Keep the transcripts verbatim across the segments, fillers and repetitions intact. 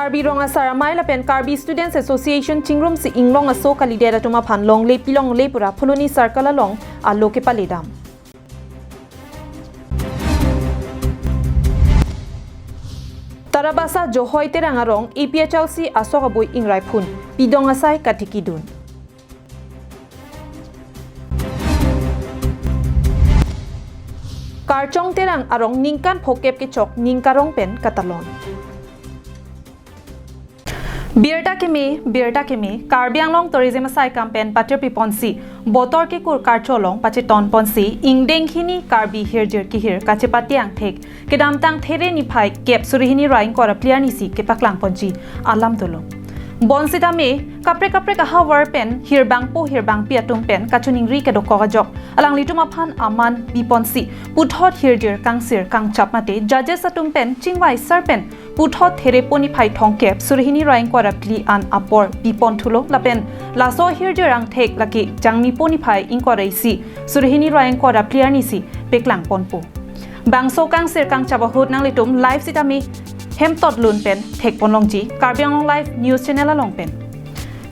Karbi Rong Asar Amei lapen Karbi Students Association chingrumsi inglong aso kalidet atum aphan longle pilongle pura Phuloni Circle along alo kepaledam. Tarabasa Johoi Terang arong A P H L C asok abui ingraiphun pidong asai katikidun. Karchong Terang arong ningkan phokep kechok ningkarong pen katalon. Birta keme, birta keme, Karbi Anglong Tourism asai kam pen patir piponsi, Botor Kekur Karcho along pacheton ponsi, ingdeng hini Karbi hirjir kehir kachepate angthek kedamtang There niphai kep suri hini ra ingkoi ra phli arnisi kepaklang ponji alam dolo. Bonsitame, kaprek kaprek ahavar pen hirbangpo hirbangpi atum pen kachiningri kedokok ajok alanglitum aphan aman piponsi, puthot hirjir kangsir kangchap mate judges atum pen chingvai sar pen puthot Therepo niphai thomkep suri hini ra ingkoi ra phli an apor pipon thulo lapen laso hirjir angthek lake Jangmipo niphai ingkoi ra isi suri hini ra ingkoi ra phli arnisi peklang ponpo. Bangso kangsir kangchap ahut nanglitum live sitame hemtot lun pen thekpon longji Karbi Anglong Live News Channel along pen.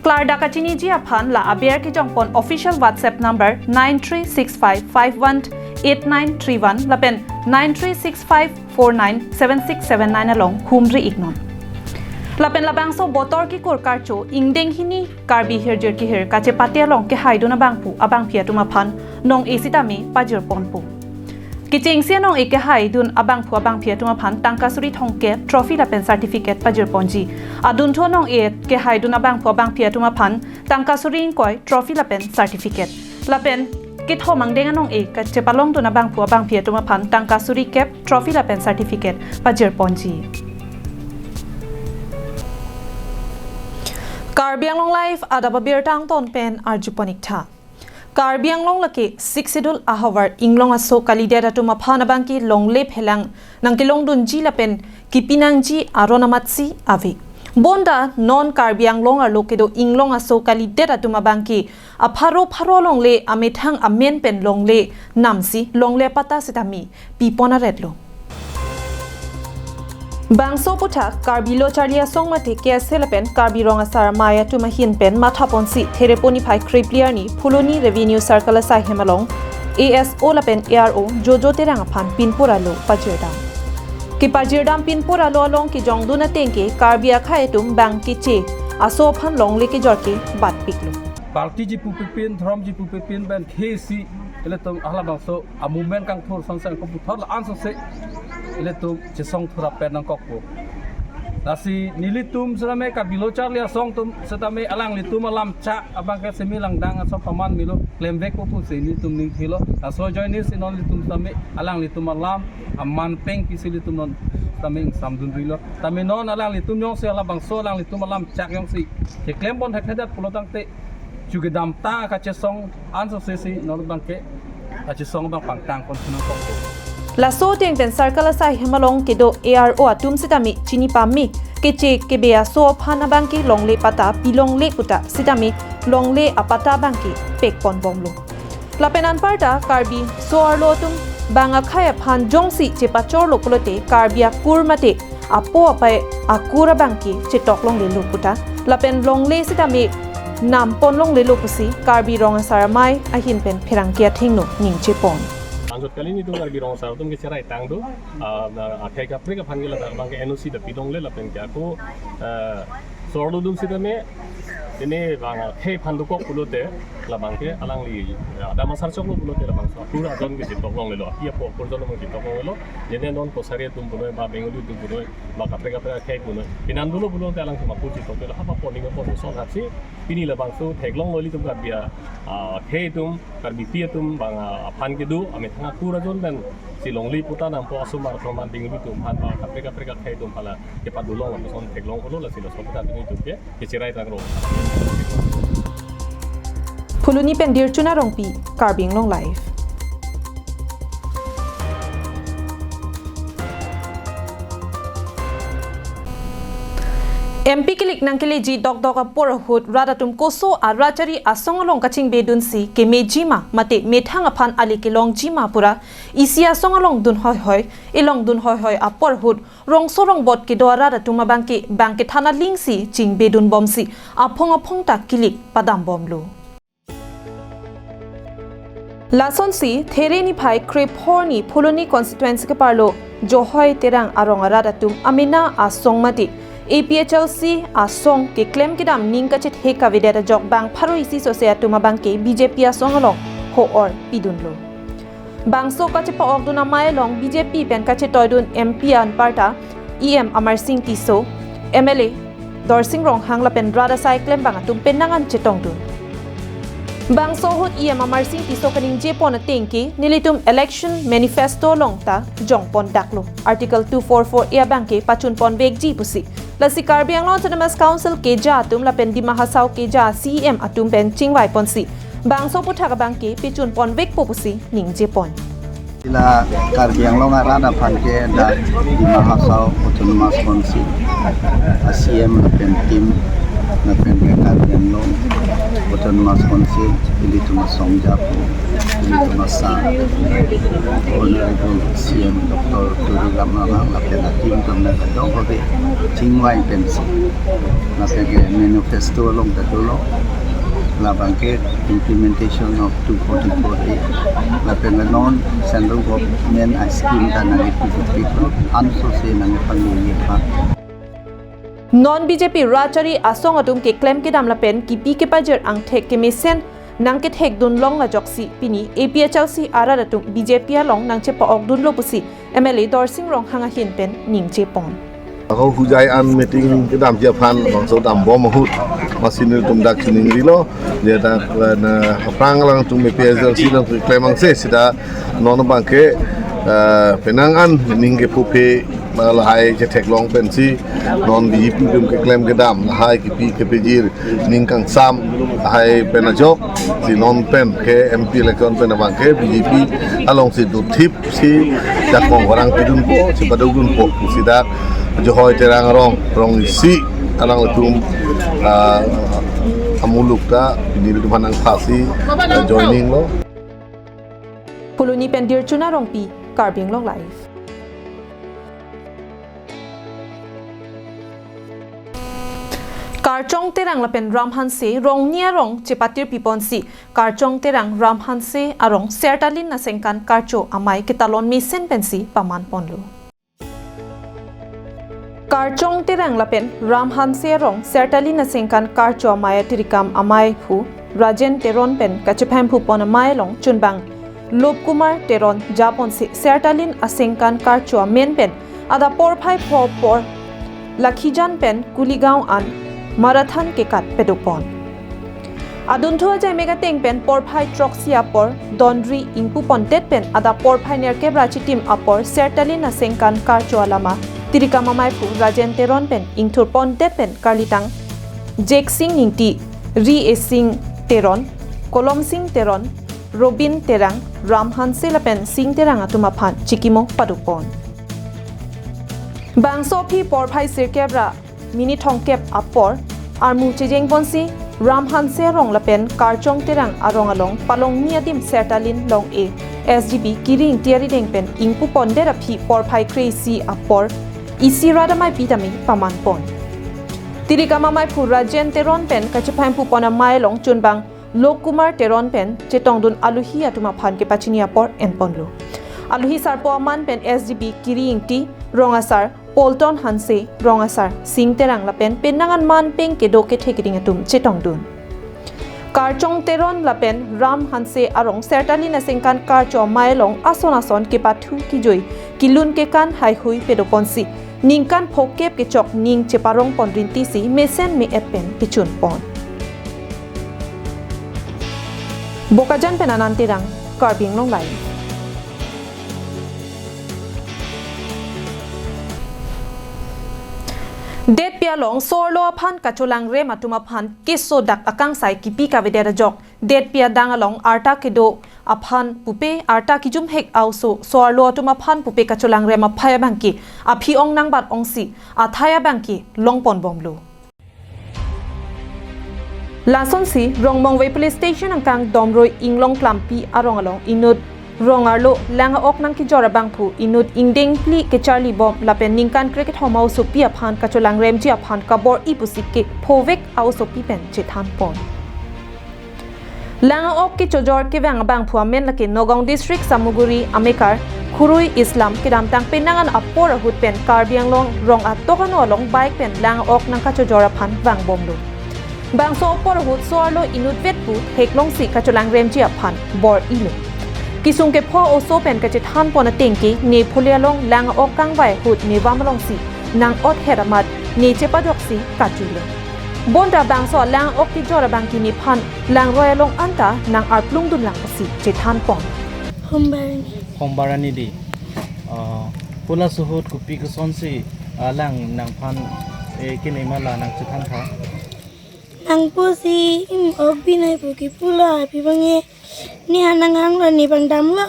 Klardak kachiniji aphan la aber kejongpon official WhatsApp number nine three six five five one eight nine three one lapen nine three six five four nine seven six seven nine along humri iknon. Lapen labangso Botor Kekur Karcho ingdeng hini Karbi hirjir kehir kachepate along kehaidun abangphu abangphi atum aphan nong-e sitame pajirponpo. Kechengsi anong-e kehaidun abangphu abangphi atum aphan tangka suri thomkep trophy lapen certificate pajirponji. Adunthu anong-e kehaidun abangphu abangphi atum aphan tangka suri ingkoi trophy lapen certificate. Lapen kethom angdeng anong-e kachepalongdun abangphu abangphi atum aphan tangka suri kep trophy lapen certificate pajirponji. Karbi Anglong Live adap abirta angton pen arjupon iktha. Karbi Anglong lake Sixth Schedule ahavar inglong aso kalidet atum aphan abangke longle phelang nangkelongdunji lapen kipinangji aron amatsi ave. Bonta non Karbi Anglong arlo kedo inglong aso kalidet atum abangke apharo pharo longle amethang amen pen longle namsi longle patta sitame pipon aretlo. Bangso aputhak Karbi Lo Charli Asong mate K S A lapen Karbi Rong Asar Amei atum ahin pen mathaponsi Therepo niphai krephli arni Phuloni Revenue Circle asai hem along A S O lapen A R O Jojo Terang aphan pinpur alo pajirdam. Kepajirdam pinpur alo along kejongdun atengke Karbi akhei atum bang keche aso aphan longle kejor ke batpiklo. Party jipu pipin, dhrom jipu pipin pen khesi ilitum halabangso a movement kangthur sonsang ko puthot la ansose ilitum chesong thurap pen nangkokpo. Lasi nelitum sitame Karbi Lo Charli Asong atum sitame alanglitum alam chak abangke semi langdang aso paman melo klemvekpo pusi nelitum ningthelo. Laso ajoinesi non ilitum sitame alanglitum alam aman peng pisi ilitum non sitame ingsamdunrilo. Tame non alanglitum jongsi halabangso alanglitum alam chak jongsi keklem pon thekthedet pulo tangte chu kedamtang kachesong ansose si non abangke kachesong abang pangtang pon si nangkokpo. Laso ateng pen circle asai hem along kedo A R O atum sitame chini pame keche kebe aso aphan abangke longle patta pilongle puta sitame longle apatta abangke pekpon bomlo. Lapen anparta Karbi so-arlo atum bang akhei aphan jongsi chepachorlo pulote Karbi akur mate apo apai akur abangke chetok longlelo puta lapen longle sitame nampon longlelo pusi Karbi Rong Asar Amei ahin pen pherangke athengno ningje pon. Anjot kali nelitum Karbi Rong Asar atum ke cherai tang do, ah, na akhei kaprek aphan ke ladak abangke N O C ta pidongle lapen ke ako, ah, so-arlo atum sitame, ini bang akhei aphan dokok pulote, labangke alangli, ya, adam asar choklo pulote labangso akur ajon ke chetok longlelo, api apo akur ajon abang chetok longlelo, jene non kosari atum punoi, ba Bengali atum punoi, ba kaprek kaprek akhei punoi. Pinan dolo pulote alang semakur chetok telo, hapa poning apo son hapsi, pini labangso theklonglo ilitum Karbi a, ah, akhei atum, Karbipi atum, bang, ah, aphan kedo, amethang akur ajon pen, si longle patta nampo asomar atum, Bengali atum aphan, ba kaprek kaprek akhei atum aphan la kepadolong lapuson theklonglo, lasi laso aputhak nelitum ke kecherai tanglo. Phuloni pen Dirchuna Rongpi, Karbi Anglong Live. M P ke Nangkeleji dokdok apor ahut rat atum koso a-Rajchari asong along kachingbedunsi kemejima mate methang aphan ale kelongjima pura isi asong along dun hoihoi, elong dun hoihoi apor ahut rongso rongbot kedo arat atum abangke bang kethan alingsi chingbedunbomsi aphong aphong ta kilik padambomlo. Lasonsi There niphai krephor arni Phuloni constituency keparlo Johoi Terang arong arat atum amena asong mate A P H L C asong keklem kedam ning kachethek kavedet ajok bang pharo isi sose atum abangke B J P asong along ho-or pidunlo. Bangso kachepa-okdun amei along B J P pen kachetoidun M P anparta E M Amarsing Tisso, M L A Dorsing Ronghang lapen rat asai klembang atum penang an chetongdun. Bangso ahut E M Amarsing Tisso kaningjepon atengke nelitum election manifesto along ta jongpon daklo. Article two four four A abangke pachunpon vekji pusi. Lasi Karbi Anglong Autonomous Council keja atum lapen Dima Hasao keja C E M atum pen chingvaiponsi bangso aputhak abangke pachunpon vekpo pusi ningjepon. Sila Karbi Anglong arat aphan ke dak Dima Hasao Autonomous Council a C M lapen team lapen ke Karbi Anglong Autonomous Council ilitum asong japo ilitum asa Honorable C M Doctor Tuliram Ronghang lapen a team atum na kadokave chingvai pensi lapen ke manifesto along ta dolo labangke implementation of two forty-four A lapen non central government a scheme ta nangkipipiklo ansose nangkepangni aphan. Non B J P Rajchari asong atum keklem kedam lapen kipi kepajir angthek kemesen nangkethekdun long ajoksi pini A P H L C arat atum B J P along nangchepa-okdunlo pusi M L A Dorsing Ronghang ahin pen ningjepon. Ako hujai an meeting kedamji aphan bangso dambom ahut masi nelitum dak chiningrilo, je dak, eh, na aphrang alangtum A P H L C along keklem angse sida non abangke, eh, penang an ning kepuphe, eh, lahai chetheklong pensi non B J P atum keklem kedam lahai kipi kepajir ning kangsam lahai pen ajok si non pen ke M P election pen abangke B J P alongsi dothipsi jakong orang pidunpo, si padokdunpo, si dak Johoi Terang arong, rong isi alangtum, ah, amuluk ta nelitum aphan nangphasi, ah, joining lo. Phuloni pen Dirchuna Rongpi, Karbi Anglong Live. Karchong Terang lapen Ram Hanse rong ni arong chepatir piponsi Karchong Terang Ram Hanse arong Sertalin Asengkan Karcho Amei ketalon mesen pensi pamanponlo. Karchong Terang lapen Ram Hanse arong Sertalin Asengkan Karcho Amei atirikam ameiphu Rajen Teron pen kachephemphupon amei along chunbang Lobkumar Teron japonsi Sertalin Asengkan Karcho amen pen adap porphai pho apor Lakhijan pen Kuligaon an marathon kekat padopon. Adunthu ajaimek ateng pen porphai throksi apor Donri ingpupondet pen adap porphai nerkep ra chitim apor Sertalin Asengkan Karcho alama tirikam ameiphu Rajen Teron pen ingthurpondet pen karlitang Jeksing Ingti, Ri Esing Teron, Kolomsing Teron, Robin Terang, Ram Hanse lapen Sing Terang atum aphan chikimo padopon. Bangso aphi porphai sirkep ra minit thomkep apor armu chejengponsi Ram Hanse arong lapen Karchong Terang arong along palongni adim Sertalin Long-e S G B Kiri Ingti arideng pen ingpupondet aphi porphai kre-isi apor isi rat ameipi tame pamanpon. Tirikam ameiphu Rajen Teron pen kachephemphupon amei along chunbang Lobkumar Teron pen chetongdun aluhi atum aphan kepachini apor enponlo. Aluhi sarpo aman pen S G B Kiri Ingti, rong asar Polton Hanse, rong asar Sing Terang lapen penang an man peng kedo kethe keding atum chetongdun. Karchong Teron lapen Ram Hanse arong Sertalin Asengkan Karcho amei along ason ason kepathu kijui, kelun kekan haihui padoponsi ningkan phokep kechok ning cheparongpon rintisi mesen me-et pen kechunpon. Bokajan pen Anand Terang, Karbi Anglong Live. Detpi along so-arlo aphan kacholangrem atum aphan keso dak akangsai kipi kavedet ajok Detpi adang along arta kedo aphan pupe arta kijumhek a-oso so-arlo atum aphan pupe kacholangrem aphai abangke aphi ong nangbat ongsi athai abangke longponbomlo. Lasonsi Rongmongve Police Station angkang Domrui Inglong Klampi arong along inut rong arlo lang a-ok nangkejor abangphu inut ingdeng phli kecharli bom lapen ningkan krekethom a-osopi aphan kacholangremji aphan kabor-i pusi kephovek a-osopi pen chethan pon. Lang a-ok kechojor kevang abangphu amen lake Nagaon District Samuguri amekar Khurui Islam kedamtang penang an apor ahut pen Karbi Anglong rong atok ano along bike pen lang a-ok nangkachojor aphan vangbomlo. Bangso apor ahut so arlo inutvet pu theklongsi kacholangremji aphan bor-ilo. Kesung kepho oso pen kachethan pon ateng ke ne pholi along lang a-ok kangvai ahut ne vam alongsi nang-othet amat ne chepajoksi kajuilo. Bonta bangso lang a-ok kejor abang ke nephan langroi along anta nang-arplung dunlang pusi chethan pon. Hombarani. Hombarani di. Ah, halaso ahut kopi kosonsi, ah, lang nangphan, eh, kene ma la nangchethan tha? Nangpo si, im ok binai pu kipulo, aphi bang e, ne ha nanghanglo, ne bang damlo.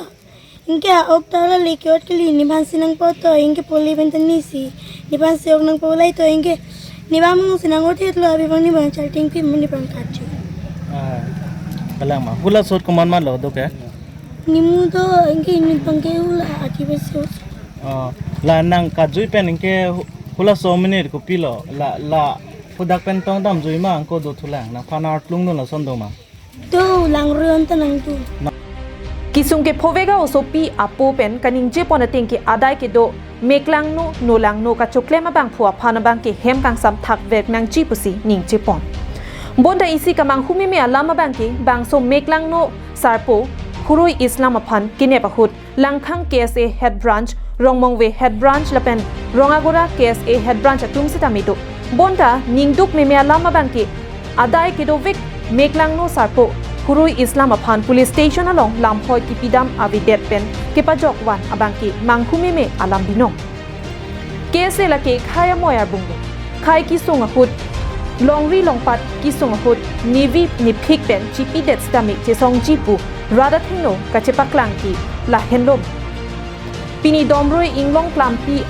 Anke a-ok ta la le ke-ot kali, nephansi nangpo to, anke pholi pen ta nesi nephansi ok nangpo lai to, anke ne bang mung si nang-othetlo, aphi bang ne bang charting pi mo ne bang kaju. Ah, kalang ma. Halaso ahut komat matlo do ke? Ne mu do, anke inut bang ke ula ati besi os. Ah, la nang kajui pen anke hu-, halaso minute kopilo? La, la hadak pen tong damjui ma, anke do thulang? Nangphan arplung dun lason do ma? Do, langroi anta nangdun. Kesung kephovek a-osopi apo pen kaningje pon ateng ke adai kedo meklangno, nolangno kachoklem abangphu aphan abang ke hem kangsam thakvek nangji pusi ningje pon. Bonta isi kamanghu meme alam abang ke bangso meklangno sarpo Khurui Islam aphan kenep ahut Langkhang K S A Head Branch, Rongmongve Head Branch lapen Rongagora K S A Head Branch atum sitame do. Bonta ningduk meme alam abang ke adai kedovek meklangno sarpo Khurui Islam aphan police station along lamhoi kipidam avedet pen kepajok van abang ke manghu meme alam binong. K S A lake khei amoi arbung do. Khei kesung ahut, longri longpat kesung ahut, nevi nephik pen chipidet sitame chesongji pu rat athengno kachepaklang ke lahenlo. Pini Domrui Inglong Klampi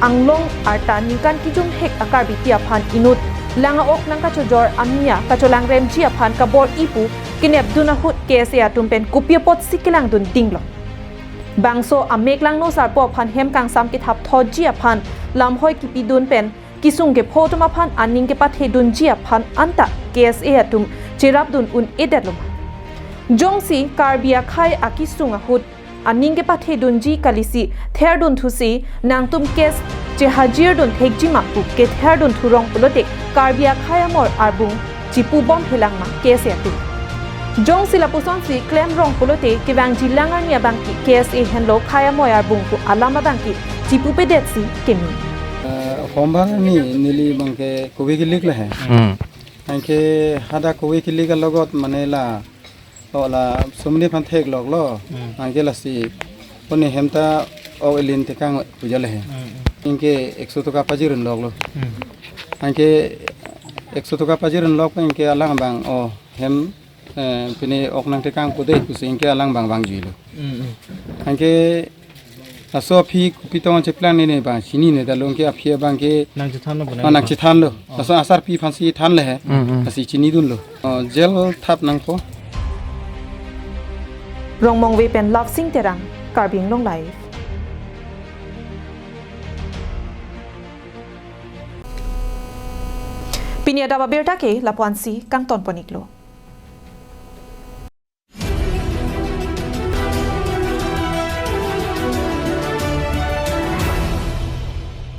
anglong arta ningkan kejumhek a-Karbipi aphan inut lang a-ok nangkachojor amia kacholangremji aphan kabor-i pu kenepdun ahut K S A atum pen kopi apotsi kelangdun dinglo. Bangso ameklangno sarpo aphan hem kangsam kethap thotji aphan lamhoi kipidun pen kesung kepho atum aphan aning kepathedunji aphan anta K S A atum cherapdun un-edetlo ma? Jongsi Karbi akhei akesung ahut aning kepathedunji kalisi therdunthusi nangtum case chehajirdun thekji ma pu ketherdun thurong pulote Karbi akhei amoi arbung chipubom helang ma K S A atum? Jongsi lapusonsi klemrong pulote kevangji lang arni abang ke K S A henlo khei amoi arbung pu alam abang ke chipupedetsi keme. Eh, hombar ni neli bang ke kove kelik le he. Hmm. Anke hadak kove kelik alogot mane la, o la sumni phan thekloklo. Hmm. Anke lasi pone hem ta ok elin tekang puja le he. Hmm, hmm. Anke ekso toka pajirun loklo. Hmm. Anke ekso toka pajirun lok anke alang bang, o hem, eh, pine ok nangtekang pu de pusi anke alang bang vangjuilo. Hmm, hmm. Anke laso aphi kopi tong cheplang ne ne bang chinine, dalo anke aphi abang ke nangchethanlo bu, ah, nangchethanlo. Oh. Laso asarpi aphansi than le he. Hmm, hmm. Lasi chinidunlo. Oh, jail thap nangpo. Rongmongve pen Lapsing Terang, Karbi Anglong Live. Pini adap abirta ke lapu-ansi kangton pon-iklo.